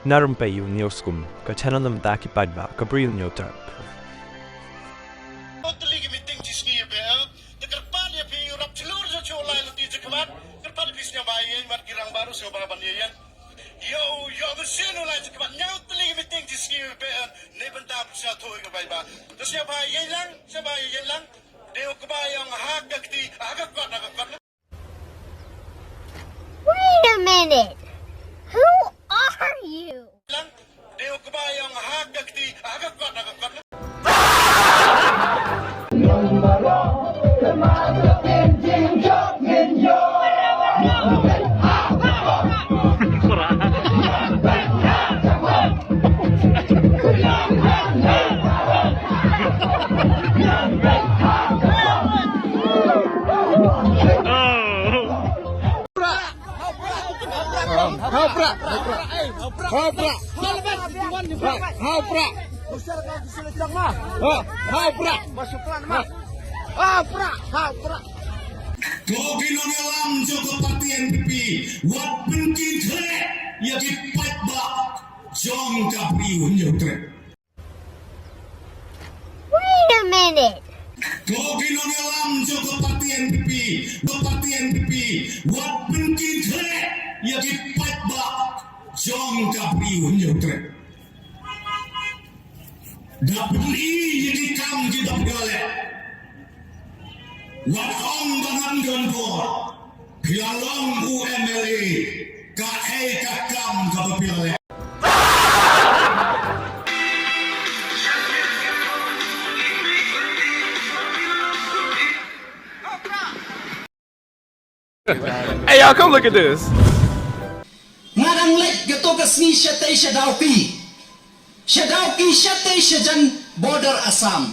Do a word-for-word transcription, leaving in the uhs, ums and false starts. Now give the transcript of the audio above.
Na rympei ïa u News Kum, ka channel na bynta ki paidbah ka Bri u Hynñiewtrep. Tylli ki meeting shi sngi ïa phi, te kyrpad ïa phi, u rap chlur sha shu lai lynti sha khmat, kyrpad ïa phi sngewbha ïa ïeng bad ki rangbah ruh sngewbha ban ïa ïeng. Ïa u, ïa u mynsiem u lai sha khmat, ñiaw tylli ki meeting shi sngi ïa phi, na bynta phi sngewthuh ïa ka paidbah. Te sngewbha ïa ïeng lang, sngewbha ïa ïeng lang. Dei u kba ïa ong ha ka kti, ha ka kot, ha ka kot. Wait a minute. Who are you? Ha u prah! Ha u prah! Ha u prah! Ha u prah! Ha u prah! Ha u prah! Ha u prah! Ko ki nongïalam jong ka party N P P, wat pynkynthei ïa ki paidbah jong ka Bri u Hynñiewtrep. Wait a minute. Ko ki nongïalam jong ka party N P P, ka party N P P, wat pynkynthei ïa ki paidbah jong ka Bri u Hynñiewtrep. Da pyni ïa ki kam kiba phi la leh. Wat ong ba ngam don bor. Phi la long u M L A, kaei ka kam kaba phi la leh? Hey, y'all, come look at this. Nga dang leit kato ka sngi shatei sha Dawki. Sha Dawki shatei shajan border Assam.